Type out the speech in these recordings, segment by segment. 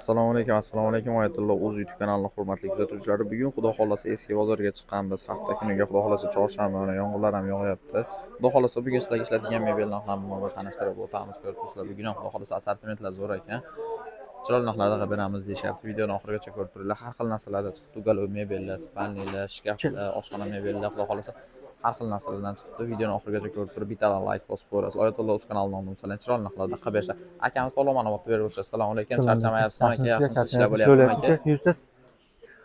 Assalomu alaykum, assalomu alaykum, Oyatulloh o'z YouTube kanalining hurmatli kuzatuvchilari. Bugun, Xudo xohlasa, eski bozorga chiqqanmiz. Hafta kuniga, Xudo xohlasa, chorshanba, mana yomg'irlar ham yog'yapti. Xudo xohlasa, bugun sizlarga ishlatgan mebelni ham bir tanishtirib o'tamiz. Ko'rib turibsizlar, bugun ham, Xudo xohlasa, assortimentlar zo'r ekan. Chiroyli narxlarda qilib beramiz deyishyapti. Videoni oxirigacha ko'rib turinglar. Har xil narsalarda chiqibdi. Уголок mebellar, спальный lar, shkaflar, oshxona mebellar, Xudo xohlasa, har xil narsalardan chiqibdi. Videoni oxirigacha ko'rib turib, bittadan like bosib qo'yasiz. Oyatulloh o'z kanalining nomidan masalan chiroyli narxlarda qilib bersa. Akamiz to'liq ma'lumotni berib o'tishadi. Assalomu alaykum. Charchamayapsizmi, aka? Yaxshimisiz? Ishlar bo'lyaptimi, aka? Yursiz.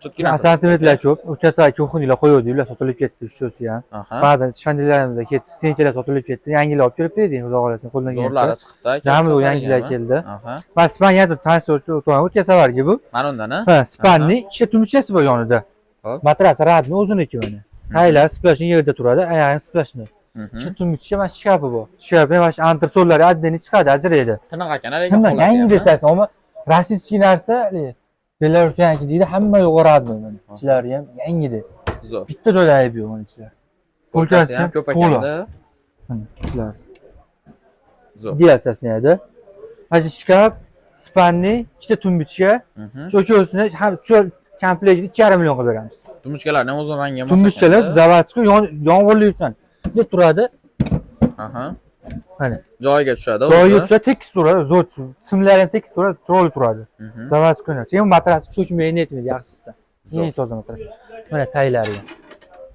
Чёткий narsa. Assortimentlar ko'p. O'tgan safar кухонный lar qo'yuvdik, ular sotilib ketdi, uchasi ham. Ba'zan shifondelarimizda ketdi, стенка lar sotilib ketdi. Yangilar olib kelib berdik, Xudo xohlasa, qo'ldan kelgancha. Zo'rlari chiqibdi, aka. Jami bu yangilar safargi, keldi. Aha. Va спальня tanishib o'tgan o'tgan safargi bu. Mana undan, a? Ha, спальный ikkita tumbuchkasi bor yonida. Hop. Matras родной o'ziniki mana. Taylar сплошной yerda turadi, oyog'i сплошной. Ikkita tumbuchka, mana shkafi bor. Shkafi mana shu antresollar отдельно chiqadi, ajraydi. Tiniq ekan, lekin Tiniq, holati yangi ham, a? desangiz, ammo российский narsa, Belarusyanki deydi, hamma yo'g'i родной mana. Ichlari ham yangidi. Zo'r. Bitta joyda ayb yo'q mana ichlar. Полка si Полка si ham ham ko'p to'la. ekanda. Mana ichlari. Zo'r. Ideal edi. Mana shu shkaf, спальный, ikkita tumbuchka, shu uchovsini ham shu komplektni 2,5 million qilib beramiz. Tumbuchkalarni ham o'zini rangi ham mos Tumbuchkalar ekanda. Заводской, yomg'irlik uchun. Bunday turadi. Aha. Mana. Joyiga tushadi Joyiga o'zi. tushadi, tekis turadi, zo'r. Simlari ham tekis turadi, chiroyli turadi. Заводской narsa. Keyin matrasi cho'kmaydi, netmaydi, yaxshisidan. Zo'r. Eng toza matras. Mana taylari ham.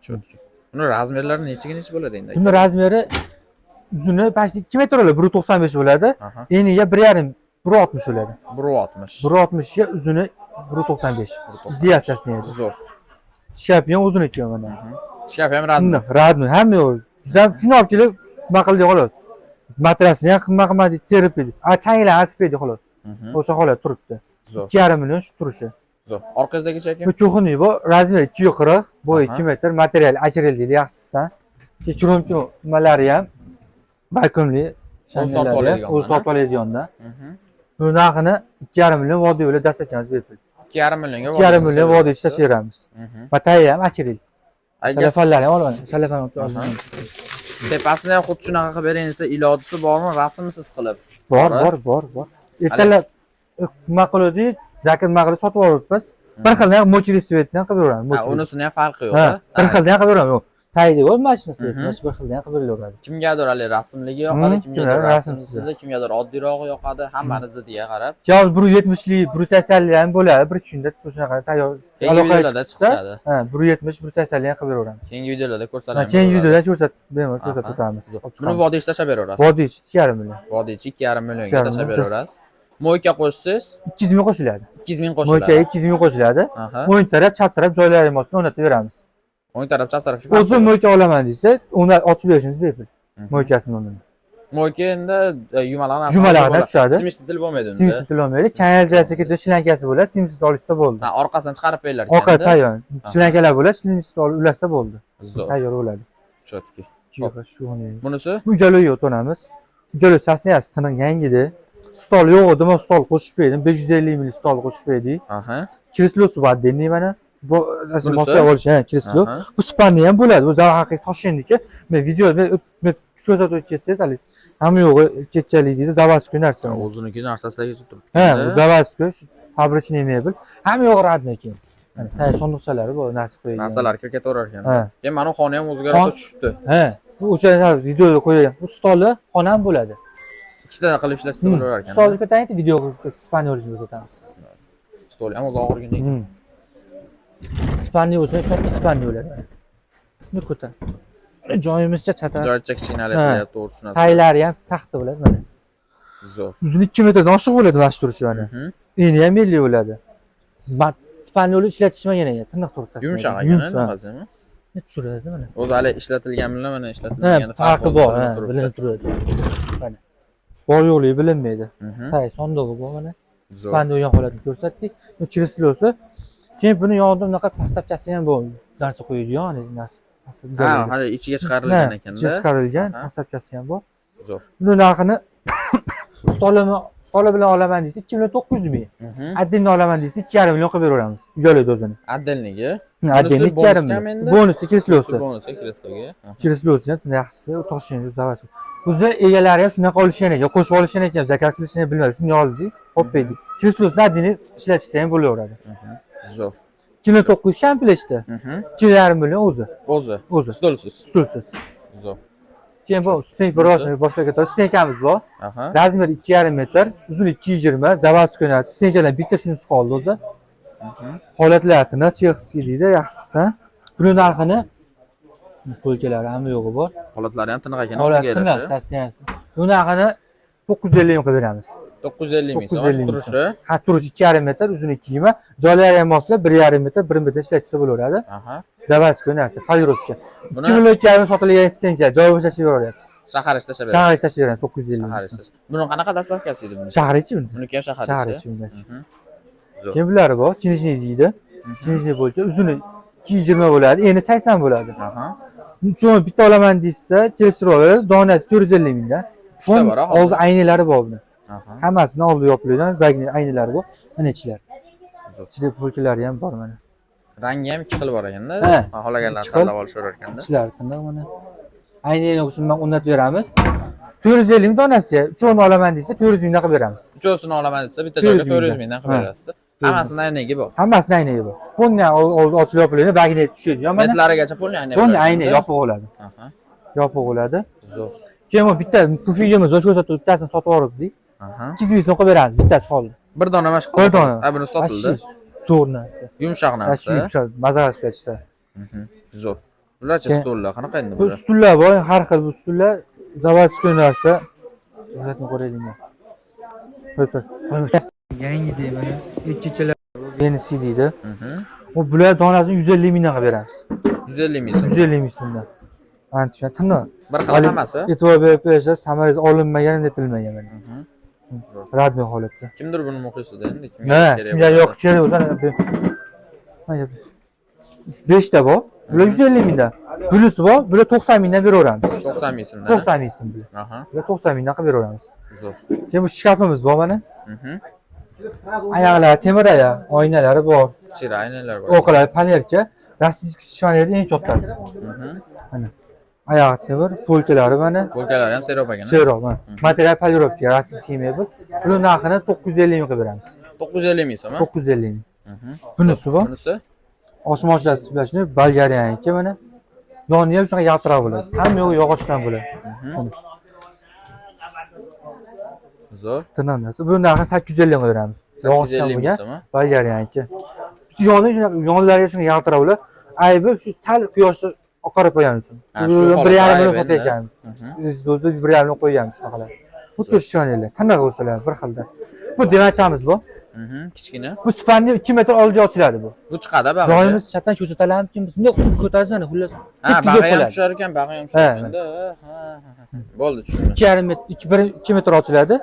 Чёткий. Buni размер lari nechaga necha bo'ladi endi, aka? Buni размер i uzuni почти 2 metr bo'ladi, 1,95 bo'ladi. Eniga 1,5, 1,60 bo'ladi. 1,60. 1,60 ga uzuni 1,95. 1,95. Ideal состояние. Zo'r. Shkaf ham o'ziniki mana. Shkaf ham родной. Shundoq, родной, hamma yo'q. Biz ham shuni olib kelib nima qildik, xolos. Matrasini ham qimmat qimmat terib berdik. A changlar artib berdik, xolos. O'sha holat turibdi. Zo'r. 2,5 million shu turishi. Zo'r. Orqangizdagichi, aka? Bu кухонный bu размер 240, bo'yi 2 metr, material akril deydi, yaxshisidan. Kechirimki nimalari ham vakuumli. O'zi tortib oladigan, O'zi tortib oladigandan. Bu narxini 2,5 million vodiy bilan dastakamiz bepul. 2,5 millionga. 2,5 million vodiy ishlab beramiz. Va tayi ham akril. Agar Salafanlarni ham olaman. Salafan olib olaman. Tepasini ham xuddi shunaqa qilib bering desa, ilojisi bormi, rasmsiz qilib? Bor, Bor, bor, bor, bor. Ertalab nima qildik? Заказ nima qilib sotib olibmiz. Bir xildan ham мокрый цвет ni ham qilib beraman. Ha, unisini ham farqi yo'q. Ha, a? bir xildan ham qilib beraman. Yo'q. Taydi bor mana shu Mhm. mana shu bir xildan ham qilib beraveradi. Kimgadir hali rasmligi yoqadi, kimgadir kimgadir rasmsizi, rasmsizi. Kimgadir oddiyrog'i yoqadi, hammani didiga qarab. Yoz 1,70lik, 1,80lik ham bo'ladi. Bir kunda shunaqa tayyor. Keyingi Aloqaga videolarda chiqsa, chiqishadi. ha, 1,70, 1,80lik ham qilib beraveramiz. Keyingi videolarda Ha, ko'rsatamiz. keyingi videoda ko'rsatib, bemalol ko'rsatib o'tamiz. Buni Olib chiqamiz. vodiy tashlab beraverasiz. Vodiy 2,5 million. Vodiy 2,5 millionga 2,5 tashlab million. beraverasiz. Мойка qo'shsangiz 200 ming qo'shiladi. 200 ming Мойка qo'shiladi. 200 ming qo'shiladi. O'ng taraf, chap taraf joylari bo'lsin, o'rnatib beramiz. O'ng taraf, chap taraf. O'zi мойка olaman desa, uni ochib berishimiz bepul. Мойка sini o'rnini. Мойка endi yumaloq narsa. Yumalog'idan tushadi. Смеситель bo'lmaydi unda. Смеситель olmaydi. Kanalchasi ketdi, шланга si bo'ladi, смеситель olishsa bo'ldi. Ha, orqasidan chiqarib berilar Orqa ekanda. tayyor. Шланга lar bo'ladi, смеситель olib ulashsa bo'ldi. Zo'r. Tayyor bo'ladi. Чёткий. Shu uni. Bunisi? Bu uchalovi o'tamiz. Uchalovi состояние si tiniq, yangidi. Stol yo'q edi, men stol qo'shib berdim. 550 ming stol qo'shib berdik. Kreslosi bor отдельный mana. Bu Bunisi? moslab olish, ha, kreslo. Bu спальный ham bo'ladi. Bu haqiqiy Toshkentniki. Men video men ko'rsatib o'tib hali hamma yo'g'i ketganlik deydi, заводской narsa. O'ziniki narsasigacha turibdi. Ha, bu заводской, фабричный mebel. Hamma yo'g'i родной ekan. Mana tay sondiqchalari bor, narsa qo'yilgan. Narsalar kirib ketaverar ekan. Ha. Keyin mana xona ham o'ziga rosa tushibdi. Ha, bu o'sha videoda qo'ygan. Bu stoli xona ham bo'ladi. Ikkita qilib ishlatsa bo'laverar ekan. Stolni ko'taring, video спальный olishini ko'rsatamiz. Stol ham o'zi og'irgina ekan. Спальный bo'lsa, katta спальный bo'ladi. Buni ko'tar. Joyimizcha chatar. Joycha kichkinalik Ha. qilyapti, to'g'ri tushunasiz. Taylari ham taxta bo'ladi mana. Zo'r. Uzuni 2 metrdan oshiq bo'ladi mana shu turishi mana. Eni ham 50 bo'ladi. Спальный olib ishlatishmagan ekan, tiniq turibdi. Yumshoq ekan, Yumshoq. bunaqasimi? Tushiradi mana. O'zi hali ishlatilgan bilan mana Ha, ishlatilmagan farqi o'zi bor, bilinib ha, turibdi. bilinib turadi. Mana. Bor yo'qligi bilinmaydi. Tay sondig'i bor mana. Zo'r. Спальный o'yin holatini ko'rsatdik. Bu kreslosi. Keyin buni yonida bunaqa подставка si ham bor. Narsa qo'yadigan, narsa. Ha, hali ichiga chiqarilgan Ha, ekanda. ichiga chiqarilgan подставка si ham bor. Zo'r. Buni narxini stoli bilan olaman desa 2 million 900 ming. Отдельно olaman desa 2,5 million qilib beraveramiz. Ujaladi o'zini. Отдельный ga. Отдельно 2,5 million. Bonusi kreslosi. Bonusi kresloga. Kreslosi ham yaxshisi, Toshkent zavod. O'zi egalari ham shunaqa olishgan ekan, qo'shib olishgan ekan, zakaz qilishini bilmadi. Shunday oldik, hop berdik. Kreslosini отдельно ishlatishsa ham bo'laveradi. Zo'r. 2 900 komplektda. 2,5 million o'zi. O'zi. O'zi. Stolsiz. Stulsiz. Zo'r. Keyin bu стенка bir boshqa boshqa ketadi. Стенка miz bor. Размер 2,5 metr, uzun 2,20, заводской narsa. Стенка dan bitta shunisi qoldi o'zi. Holatlar tiniq, чешский deydi, yaxshisidan. Buni narxini полка lari hamma yo'g'i bor. Holatlari ham tiniq ekan, Holat o'ziga tiniq, yarasha. состояние. Bu narxini 950 ming qilib beramiz. 950 ming so'm 950 ming turishi. Ha, turishi 2,5 metr, uzun 2,20. Joylari ham moslab 1,5 metr, 1 metr ishlatishsa bo'laveradi. Заводской narsa, полировка. Buni 2 million 2,5 sotilgan стенка, joy bo'shatib beryapmiz. Shahar ishlashab berasiz. Shahar ishlashib beramiz 950 Shahar ming. ishlash. Buni qanaqa доставка si edi buni? Shahar ichi buni. Buniki ham shahar Shahar ichi. ichi bunday. Zo'r. Keyin bulari bor, книжный deydi. Книжный bo'lsa, uzuni 220 bo'ladi, eni 80 bo'ladi. Uchun bitta olaman deyishsa, kelishtirib olamiz. Donasi 450 mingdan. Uchta bor, ha, hozir? Oldi aynalari bor buni. Hammasini oldi yopilgan, vagner aynalari bor. Mana ichilari. Zo'r. Ichida полка lari ham bor mana. Rangi ham ikki xil bor ekanda. Ha. Xohlaganlar Ikki xil. tanlab olishaverar ekanda. Ichlari tiniq mana. Aynani o'sini man o'rnatib beramiz. 450 ming donasi. Uchovini olaman desa 400 mingdan qilib beramiz. Uchovsini olaman desa bitta joyga 400 mingdan. 400 mingdan qilib Ha. berasiz. Hammasini aynagi bor. Hammasini aynagi bor. Полный oldi ochilib yopiladi, vagner tushadigan mana. Metlarigacha полный ayna. Полный ayna yopiq bo'ladi. Yopiq bo'ladi. Zo'r. Keyin bu bitta pufigimiz bor, ko'rsatib bittasini sotib olibdik. 200 ming so'm qilib beramiz, bittasi qoldi. Bir dona mash Bir dona. Ha, buni sotildi. Вообще zo'r narsa. Yumshoq Вообще narsa. yumshoq, maza qilib ishlatishsa. Zo'r. Bularcha Keyin- stollar qanaqa endi Bu bular? stullar bor, har xil bu stullar заводской narsa. Ko'rsatma ko'raylik. Qo'y, qo'y. Yangi deyman. Ikki kilo Yenisi deydi. U bular donasini 150 mingdan qilib beramiz. 150 ming so'm. 150 ming so'mdan. Ana shu tiniq. Bir xil hammasi. E'tibor berib berishsa, саморез olinmagan, netilmagan mana. Родной holatda. Kimdir buni muxlisida endi kimga Ha, kerak kimga bo'ladi. yo'q, kerak bo'lsa mana beshta bor. Bular 150 mingdan. Bunisi bor, bular 90 mingdan beraveramiz. 90 ming so'mdan. 90 ming so'm bular. Bular 90 mingdan qilib beraveramiz. Zo'r. Keyin bu shkafimiz bor mana. Oyoqlari temir oyoq, oynalari bor. Chira aynalar bor. O'qilari фанерка, российский chiroyli eng kattasi. Mana. Oyog'i temir, полка lari mana. Полка lari ham serob ekan. Serob, mana. Material полировка, российский mebel. Buni narxini 950 ming qilib beramiz. 950 ming so'm. 950 ming. Bunisi bor. Bunisi Oshmoshasi bilan shuni Bolgariyaniki mana. Yoni ham shunaqa yaltiroq bo'ladi. Hamma yo'g'i yog'ochdan bo'ladi. Mana. Zo'r. Tiniq narsa. Buni narxini 850 ming qilib beramiz. Yog'ochdan 850 ming bo'lgan so'm. Bolgariyaniki. Yoni shunaqa yonlariga shunaqa yaltiroq bo'ladi. Aybi shu sal quyoshda oqarib qo'ygani uchun. Ha, shu Bir xolos yarim ayb million endi. sotayotganmiz. Biz o'zi 1,5 million qo'yganmiz shunaqalar. Xuddi shu chiroyli. Tiniq o'shalar bir xilda. Bu devanchamiz bu. Kichkina. Bu spanni 2 metr oldiga ochiladi bu. Bu chiqadi bag'riga. Joyimiz chatdan ko'rsatalamkin biz bunday ko'tarsa mana xullas. Ha, tekkizib bag'i ham qo'yadi. tushar ekan, bag'i ham tushar Ha. ekanda. Ha, ha, ha. Bo'ldi, tushundim. 2,5 metr, 2 1 2 metr ochiladi.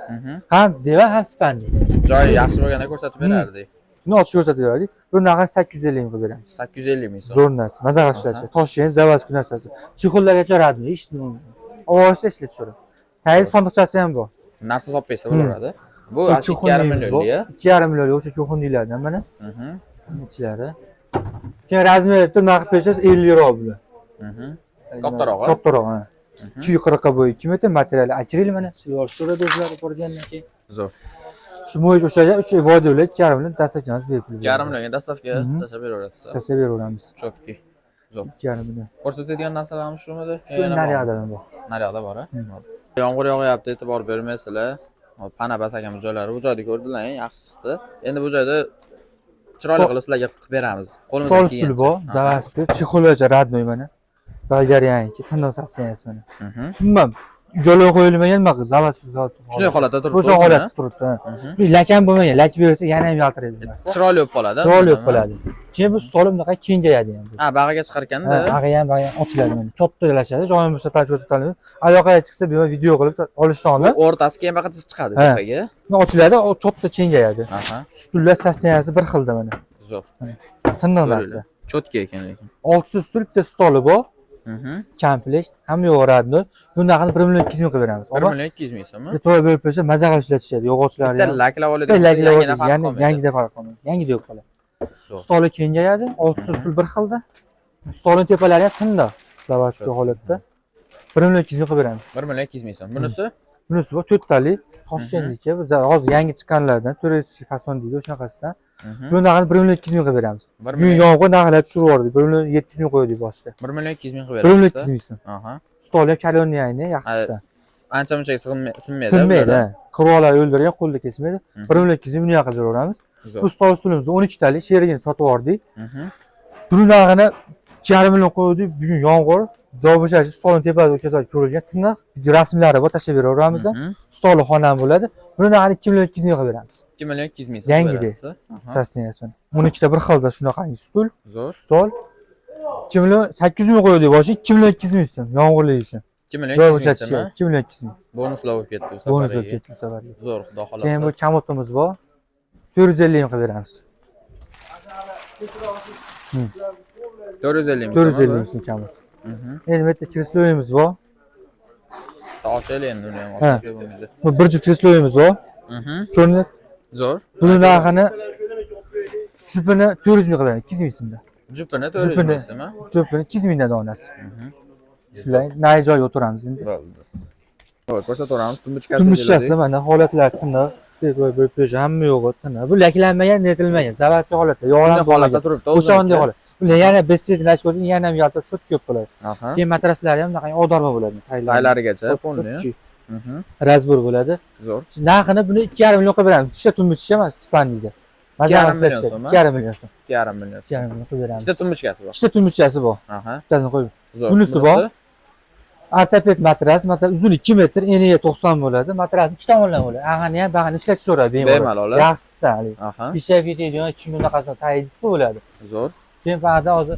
Ham divan, ham spanni. Joyi yaxshi bo'lganda ko'rsatib berardik. Buni ochib ko'rsatib berardik. Bu narxini 850 ming qilib beramiz. 850 ming so'm. Zo'r narsa, maza qilib ishlatish. Toshkent заводской narsasi. Чехол largacha родной, hech nima. Ovozda ishlatishadi. Tayyor sandiqchasi ham bor. Narsa solib bersa bo'laveradi. Bu Bu 2,5 millionlik. 2,5 million o'sha кухонный lardan mana ichlari. Keyin размер nima qilib bersangiz 50 yevro bular. Kattaroq, ha? Kattaroq, ha. 240 bo'yi 2 metr materiali akril mana. Shu yorishtiradi o'zlari borgandan keyin. Zo'r. Shu mo'yij o'shaga 3 vodiylar 2,5 million доставка miz bepul. 2,5 millionga доставка tashlab beraverasiz. Tashlab beraveramiz. Чётко. Zo'r. 2,5 million. Ko'rsatadigan narsalarimiz shumidi? Shu naryoqda bor. Naryoqda bor, a? Yomg'ir yog'yapti, e'tibor bermaysizlar. Hop, pana bas ekan bu joylari. Bu joyda ko'rdilar, eng yaxshi chiqdi. Endi bu joyda chiroyli qilib sizlarga qilib beramiz. Qo'limizdan Stol stul bor, заводской, чехол larcha родной mana. Bolgariyaniki, tiniq состояние si mana. Umuman jo'lov qo'yilmagan nima qilib, заводской zavod. Shunday holatda turibdi. O'sha o'zini. holatda turibdi. Ha. Bir lakam bo'lmagan, lak bersa yana ham yaltiraydi bu narsa. Chiroyli bo'lib qoladi. Chiroyli bo'lib qoladi. Keyin bu stol bunaqa kengayadi ham. Ha, bag'iga chiqar ekanda. Ha, bag'i ham bag'i ham ochiladi mana. Kattalashadi. Joyim bo'lsa ko'rsatadi. Aloqaga chiqsa, bu video qilib olishni olib, O'rtasi keyin baqa chiqadi Ha. tepaga. Ochiladi, o katta kengayadi. Stullar состояние si bir xilda mana. Zo'r. Tiniq narsa. Чётко ekan lekin. 6 stul bitta stoli bor. Komplekt, hamma yo'q родной. Buni narxini 1 million 200 ming qilib beramiz. 1 million 200 ming so'mmi? E'tibor berib qo'ysa, maza qilib ishlatishadi. Yog'ochlari Bitta ham. laklab oladi. Bitta laklab Yangida olasiz, farq yana qolmaydi. yangida farq qolmaydi. Yangida yo'q qoladi. Zo'r. Stoli kengayadi, oltita stul bir xilda. Stolning tepalari ham tiniq, заводской holatda. 1 million 200 ming qilib beramiz. 1 million 200 ming so'm. Bunisi? Bunisi bor to'rttalik, Toshkentniki. Bu hozir yangi chiqqanlardan, турецкий fason deydi, o'shanaqasidan. Bu narxini 1 million 200 ming qilib beramiz. 1 Bugun million yomg'ir narxlar tushirib yubordik. 1 million 700 ming qo'ydik boshida. 1 million 200 ming qilib 1 million berasiz. 200 ming so'm. Aha. Stoli ham kolonniyani yaxshisidan. Ancha muncha sinmaydi. Sinmaydi. Bular. Ha. Qirg'oqlar o'ldirgan, qo'lda kesmaydi. 1 million 200 ming qilib beraveramiz. Zo'r. Bu stol stulimizni 12 talik sherigini sotib yubordik. Buni narxini 2,5 million qo'ydik. Bugun yomg'ir, joy bo'shashi stolni tepasida o'tkazib ko'rilgan tiniq video rasmlari bor, tashlab beraveramiz. Stoli xonam bo'ladi. Buni narxini 2 million 200 ming qilib beramiz. 2 million 200 ming so'm Yangidek. berasiz. Aha. Состояние si. 12 ta bir xilda shunaqangi stul, Zo'r. stol 2 million 800 ming qo'ydik boshi, 2 million 200 ming so'm yomg'irlik uchun. 2 million Joy 200 ming bo'shatish so'm. 2 million 200 ming. Bonuslar bo'lib ketdi bu Bonus safargi. bo'lib ketdi bu safargi. Zo'r, xudo Keyin bu xohlasa. komodimiz bor. 450 ming qilib beramiz. 450 ming. 450 ming so'm komod. Endi bu yerda kresloyimiz bor. Ochaylik endi uni ham Ha. ochsak bo'lmaydi. Bu bir juft kresloyimiz bor. Ko'rinadi. Zo'r. Buni narxini jupini 400 ming qilib beramiz, 200 ming so'mda. Jupini 400 Jupini. ming so'm. Jupini 200 mingdan donasi. Shular nay joyga o'tiramiz endi. Bo'ldi. Xo'p, ko'rsataveramiz. Tumbuchkasi. Tumbuchkasi mana holatlari tiniq, bir hamma yo'g'i tiniq. Bu laklanmagan, netilmagan, заводской holatda, Shunday yog'lam holatda turibdi. O'shanday holat. Bu yana бесцвет lak bo'lsa, yana ham yaltirab cho't ko'p bo'ladi. Aha. Keyin matraslari ham bunaqa odorma bo'ladi. Taylari. Taylarigacha полный. Cho'tki. Разбор bo'ladi. Zo'r. Narxini buni 2,5 million qilib beramiz. Tisha tumbuchka emas, спальный da. 2,5 million so'm, a? 2,5 million so'm. 2,5 million. so'm. 2,5 million qilib beramiz. Ikkita tumbuchkasi bor. Ikkita tumbuchkasi bor. Aha. Bittasini qo'yib. Zo'r. Bunisi bor. Ortoped matras, matras uzun 2 metr, eniga 90 bo'ladi. Matras ikki tomondan bo'ladi. Ag'ani ham, bag'ani ishlatishaveradi bemalol. Bemalol. Yaxshisi haligi. Aha. Ishlab ketadigan ikki bunaqasi tayinlisi bo'ladi. Zo'r. Keyin bag'da hozir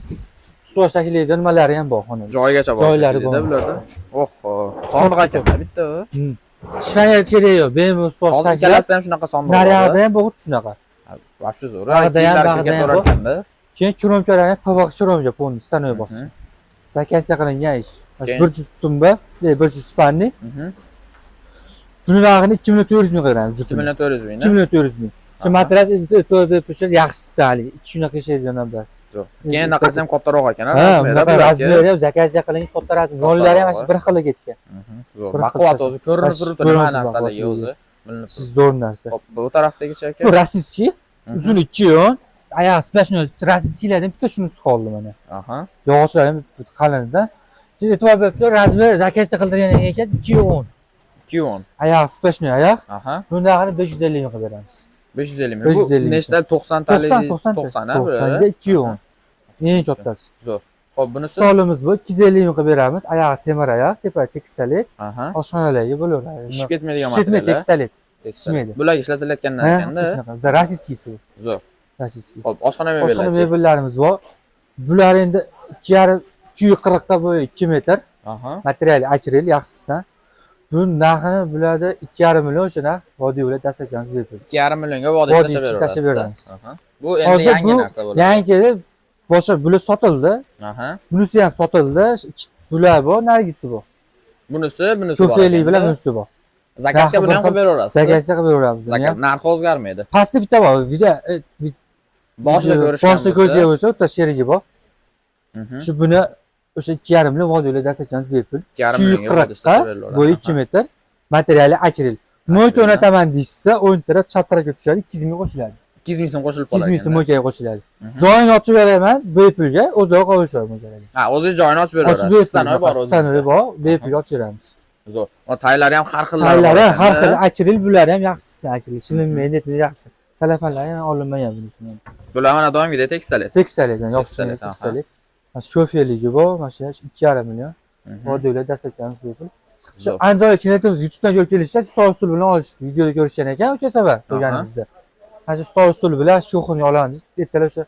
ustuvor shaklida nimalari ham bor xonada. Joyigacha bor. Joylari bor. Bularda. Oho. Sondiq ekan bitta u. Shifonier kerak yo'q. Bemalol ustuvor Hozir shaklida. ikkalasida ham shunaqa sondiq bor. Nariyog'ida ham bor xuddi shunaqa. Вообще zo'r. Bag'da ham, Kiyimlar bag'da kirib ham bor. ketaverarkanda. Keyin churomkalarni PVC churomka полный становой bosgan. Заказ qilingan ish. Mana shu Keyin- bir juft tumba, bir juft спальный. Buni narxini 2 million 400 ming qilamiz. 2 million 400 ming. 2 million 400 ming. Shu Aha. matras to'g'ri berib yaxshisi haligi. Ikki shunaqa ishlaydigan bas. Zo'r. Keyin anaqasi ham kattaroq ekan, Ha, razmeri bunaqa bularki. razmeri ham заказ qilingan katta razmer. Yo'llari ham mana shu bir xili ketgan. Zo'r. Bir xil Baquvvat chasi. o'zi ko'rinib Mana shu turibdi nima ko'rinib narsaligi turibdi. o'zi. Bilinib Siz zo'r narsa. turibdi. Hop, bu tarafdagichi aka. Bu российский, uzun 2 yo'l. Oyog'i сплошной российский lardan bitta shunisi qoldi mana. Aha. Yog'ochlari ham qalinda. Keyin e'tibor berib tur, razmer заказ qildirgan ekan 2.10. 210. Oyog'i сплошной oyoq. Aha. Buni narxini 550 ming qilib beramiz. 550 ming. Bu 550 ming. nechta 90 talik 90 90 90 ha bu? 90 ga 2.10. Eng kattasi. Zo'r. Xo'p, bunisi? Stolimiz bu 250 ming qilib beramiz. Oyog'i temir oyoq, tepa tekstalit, Aha. oshxonalarga bo'laveradi. Shishib ketmaydigan Shishib ketmaydi, material. tekstalit. Shishmaydi. Bular ishlatilayotgandan Ha, ekanda. shunaqa. Bizda российский si bu. Zo'r. Российский. Xo'p, oshxona Oshxona mebellar. mebellarimiz bor. Bular endi 2,5 240 ta bo'yi 2 metr. Aha. Material akril yaxshisidan. Bu narxini bularda 2,5 million o'sha narx vodiy bilan dastlabkimiz bepul. 2,5 millionga vodiy Vodiy tashlab ichida tashlab beramiz. beramiz. Aha. Bu endi Hozir yangi bu narsa bo'ladi. Yangi boshqa bular sotildi. Aha. Bunisi ham sotildi. Bular bor, narigisi bor. Bunisi bor. Ko'feli bilan ekanda. bunisi bor. Заказ ga Narxi buni ham bir qilib beraverasiz. Заказ ga qilib beraveramiz buni Заказ ham. narxi o'zgarmaydi. Pastda bitta bor. Video Boshida ko'rishgan Boshida ko'zga bo'lsa, bitta sherigi bor. Shu buni o'sha 2,5 million vodiy bilan dastlabkimiz bepul. 2,5 millionga vodiy 240 ta tashlab bo'yi 2 metr. Materiali akril. Мойка o'rnataman deyishsa, o'ng taraf chap tarafga tushadi, 200 ming qo'shiladi. 200 ming so'm qo'shilib 200 qoladi. ming so'm мойка ga qo'shiladi. Joyini ochib beraman bepulga, o'zlari qo'yishadi мойка larga. Ha, o'zi joyini ochib Ochib beraveradi. Stanok bor beradi. o'zi. Stanok bor, bepulga ochib beramiz. Zo'r. O taylari ham har xil. Taylari har xil akril, bulari ham yaxshisi akril. Shilinmaydi, netmaydi, yaxshi. Salafanlari ham olinmagan bunisini. Bular mana doimgidek tekstalit. Tekstalikdan yopishgan Tekstalit, aha. tekstalit. Mana shu shoferligi bor, mana shu 2,5 million. Vodiy dastlabkimiz bepul. Shu Zo'r. Andijonga klientimiz YouTube'dan ko'rib kelishsa, stol stul bilan olishdi. Videoda ko'rishgan ekan o'sha safar turganimizda. Mana shu stol stul bilan shuxini olamiz. Ertalab o'sha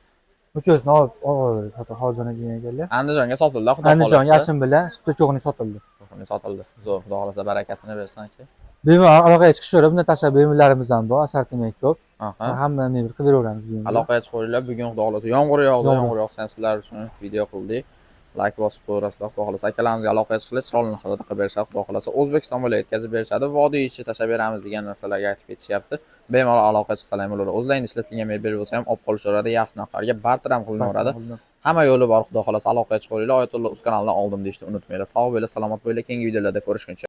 ukasini olib olib Hojona degan ekanlar. Andijonga sotildi, xudo Andijon xohlasa. yashin bilan shu cho'g'ini sotildi. Cho'g'ini sotildi. Zo'r, xudo xohlasa barakasini bersin aka. Bemalol aloqaga chiqishaveradi. Bundan tashqari bemollarimiz ham bor, assortiment ko'p. Aha. Hamma mebel qilib beraveramiz bemalol. Aloqaga chiqaveringlar. Bugun xudo xohlasa yomg'ir yog'di, Yomg'ir. yomg'ir yog'sa ham sizlar uchun video qildik. Like bosib qo'yaverasizlar, xudo xohlasa. Akalarimizga aloqaga chiqinglar, chiroyli narxlarda qilib berishadi, xudo xohlasa. O'zbekiston bo'ylab yetkazib berishadi. Vodiy ichi tashlab beramiz degan narsalarga aytib ketishyapti. Bemalol aloqaga chiqsalar ham bo'ladi. O'zlaringda ishlatilgan mebel bo'lsa ham olib qolishaveradi, yaxshi narxlarga bartaraf qilinaveradi. Hamma yo'li bor, xudo xohlasa, aloqaga chiqaveringlar. Oyatulloh uz kanalidan oldim deyishni unutmanglar. Sog' bo'linglar, salomat bo'linglar. Keyingi videolarda ko'rishguncha.